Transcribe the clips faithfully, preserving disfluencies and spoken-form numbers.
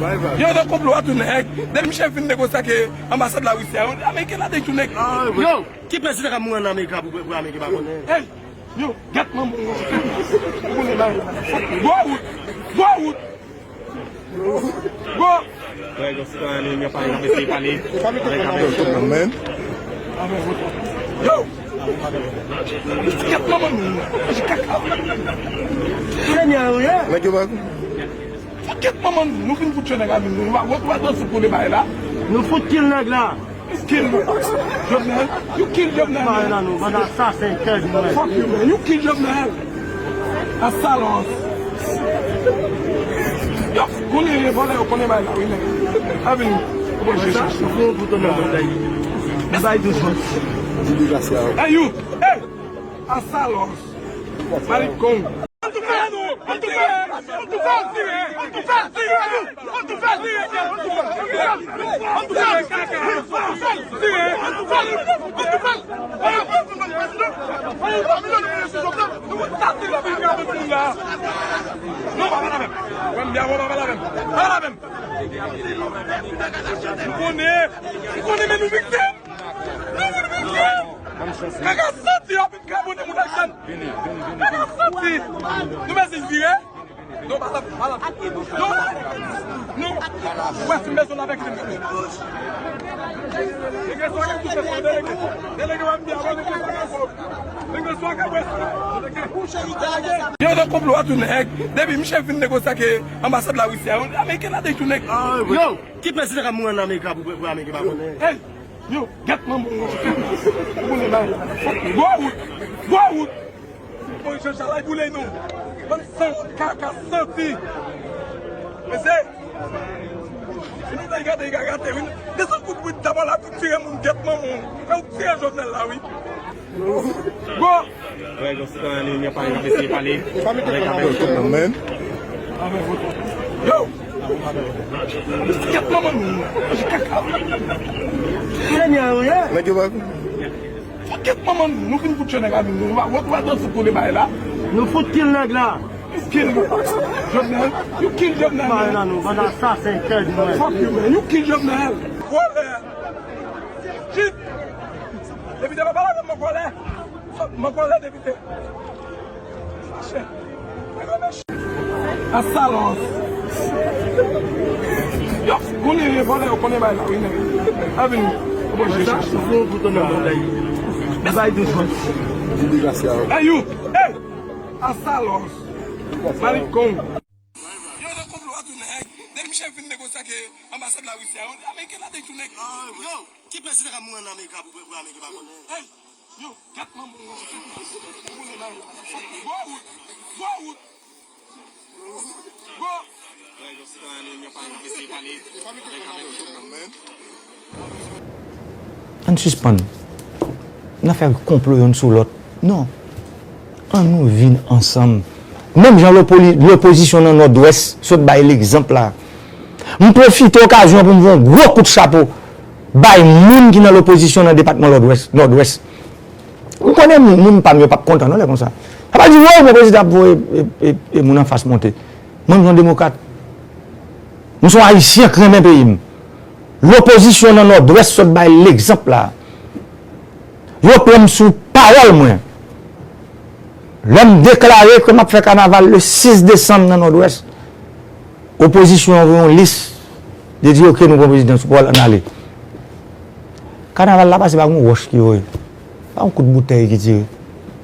Yo, nan konplo a tou nèg. Depi misye fin negosye ak anbasad Larisi a, yo, Ameriken la te tou nèg. Yo, ki prezidan k ap mouri ann Amerik la pou, pou Ameriken pa konnen? Hey, yo, gèt manman w. Ou konnen bagay la. Gwo wout. Gwo wout. Gwo. Wè, gwo sitwayen, nou, nou pa eseye pale. Avèk, avèk. Yo! Kèt manman nou. Manje kaka. Nèg yo pa. Kèt manman nou. Nou fin fout tchè nèg la, nou. Nou pa, nou pa danse pou de bagay la. Nou fout kill nèg la. You kill Jovenel. You kill Jovenel. Mare nan nou, banda asasen, tèt nou. Fuck you, man. You kill Jovenel. Asalos. Yo, konnen vòlè yo konnen bay la, wi, nèg. A vini. Ou bon, jwe sa. Bay tou. Hey, you. Hey. Asalos. Malikong. Nou konnen, nou konnen, men nou viktim. Nou viktim. Kaka santi yo ap vin kabonnen moun ak jèn. Kaka santi. Nou mèsi vire. Non, pa la, pa la. Non, non. Wè, si m bezwen avèk li. Delege swa ka touche sa, delege. Delege wè m byen, wè delege swa ka fò. Delege swa ka wè sa. Yo, nan konplo a tou nèg. Depi misye fin negosye ak anbasad Larisi a, yo, Ameriken la te tou nèg. Yo, ki prezidan k ap mouri ann Amerik la pou, pou Ameriken pa konnen? Hey, yo, gèt manman w. Ou konnen bagay la. Gwo wout. Gwo wout. Bon, Jean Chalay boule nou. Bann san kaka santi. Mesye, si nou te gade, gade, wi. Desann kout brit dabò la, tou tire moun gèt manman w. Lè ou tire Jovenel la, wi. Bon. Wè, gwo sitwayen, nou, nou pa eseye pale. Avèk, avèk. Yo! Kèt manman nou. Kaka. Nèg yo pa. Kèt manman nou, nou fin fout tchè nèg la, nou, nou pa, nou pa danse pou de bagay la. Nou fout kill nèg la. You kill Jovenel. You kill Jovenel. Mare nan nou, banda asasen, tèt nou. Fuck you, man. You kill Jovenel. Vòlè. Chit. Depite pa pale avè m, vòlè. Sòt, mwen kòlè depite. Fache. Asalos. Yo, konnen vòlè yo konnen bay la, wi, nèg. A vini. Ou bon, jwe sa. Bay tou. Hey, you. Hey. Asalos. Malikong. Yo, nan konplo a tou nèg. Depi misye fin negosye ak anbasad Larisi a, yo, Ameriken la te tou nèg. Yo, ki prezidan k ap mouri ann Amerik la pou, pou Ameriken pa konnen? Hey, yo, gèt manman w. Gwo wout. Gwo wout. Gwo. Ann sispann. N ap fè konplo youn sou lòt. Non. Ann nou vin ansanm. Menm jan lopoli-, lopozisyon nan Nòdwès sot bay legzanp la. M pwofite okazyon an pou m voye yon gwo kout chapo bay moun ki nan lopozisyon nan depatman Lòdwès, Nòdwès. M konnen moun, moun pa m yo p ap kontan non lè konsa. Sa pa di, "Wow, men prezidan ap voye, e, e, e, moun anfas monte." Mwen, m se yon demokrat. M se yon Ayisyen k renmen peyi m. Lopozisyon nan Nòdwès sot bay legzanp la. Yo pran m sou pawòl mwen. Lè m deklare ke m ap fè kanaval le sis desanm nan Nòdwès, opozisyon an voye yon lis. Yo di, "Oke, nou pran prezidan sou pawòl, ann ale." Kanaval la pase pa gon wòch ki voye. Pa gon kout boutèy ki tire.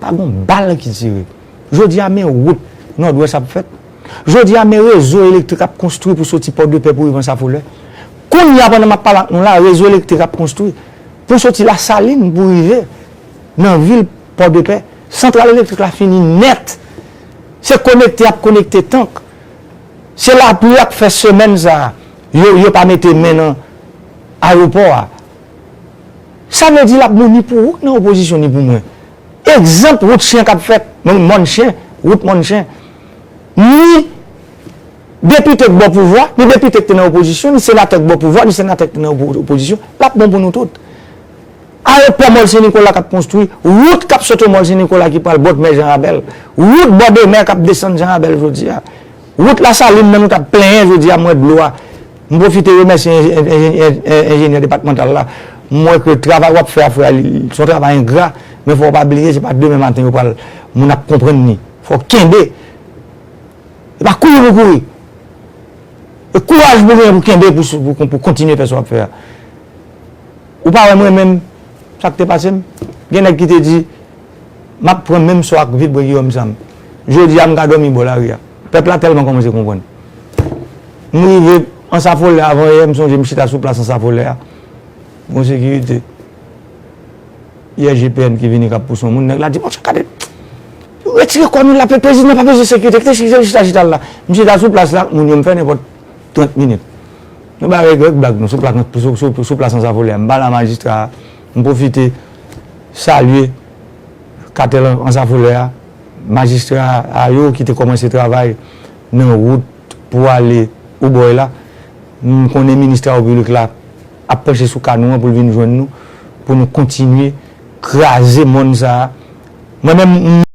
Pa gon bal ki tire. Jodi a, men wout Nòdwès ap fèt. Jodi a, men rezo elektrik ap konstwi pou soti Pòdepè pou rive Ansafolè. Kounye a, pandan m ap pale ak nou la, rezo elektrik ap konstwi pou soti Lasalin pou rive nan vil Pòdepè. Santral elektrik la fini nèt. Se konekte y ap konekte tank. Se lapli y ap fè semèn sa a. Yo, yo pa mete men nan ayewopò a. Sa vle di l ap bon ni pou ou k nan opozisyon ni pou mwen. Egzanp, wout chen k ap fèt, mòn chen, wout mòn chen. Ni depite k bò pouvwa, ni depite k te nan opozisyon, ni senatè k bò pouvwa, ni senatè k te nan opo-, opozisyon, l ap bon pou nou tout. Ayewopò Mòl Sen Nikola k ap konstwi, wout k ap sot Mòl Sen Nikola ki pral bòdmè Jan Rabèl, wout bòdemè k ap desann Jan Rabèl jodi a, wout Lasalin nan nou t ap plenyen jodi a, mwen dlo a. M pwofite remèsye enjenyè depatmantal la. M wè ke travay w ap fè a, frè, se yon travay engra, men fò w pa bliye, se pa demen maten yo pral, moun ap konprann li. Fò w kenbe. E pa kouri pou kouri. E kouraj pou genyen pou kenbe, pou, pou, pou kontinye fè sa w ap fè a. Ou pa wè mwen menm, sa k te pase m? Gen nèg ki te di, m ap pran menm sò ak Vilbrun Guillaume Sam. Jodi a, m ka dòmi bò lari a. Pèp la tèlman kòmanse konprann. M rive Ansa Folè avan yè, m sonje m chita sou plas Ansa Folè a. Gon sekirite. I G P N ki vini k ap pouse yon moun, nèg la di, "Monchè, gade, retire kò nou la, pe-, prezidan pa bezwen sekirite, kite chita, chita, chita la." M chita sou plas la, moun yo, m fè nenpòt trant minit. Nou pa regrèt blag nou sou plas, sou, sou, sou plas Ansa Folè a. M pale a majistra a, m pwofite salye katèl Ansa Folè a, majistra a yo ki te kòmanse travay nan wout pou ale Obòy la. M konnen minis travo piblik la ap panche sou ka nou an pou l vin jwenn nou, pou nou kontinye kraze mòn sa a. Mwen menm, m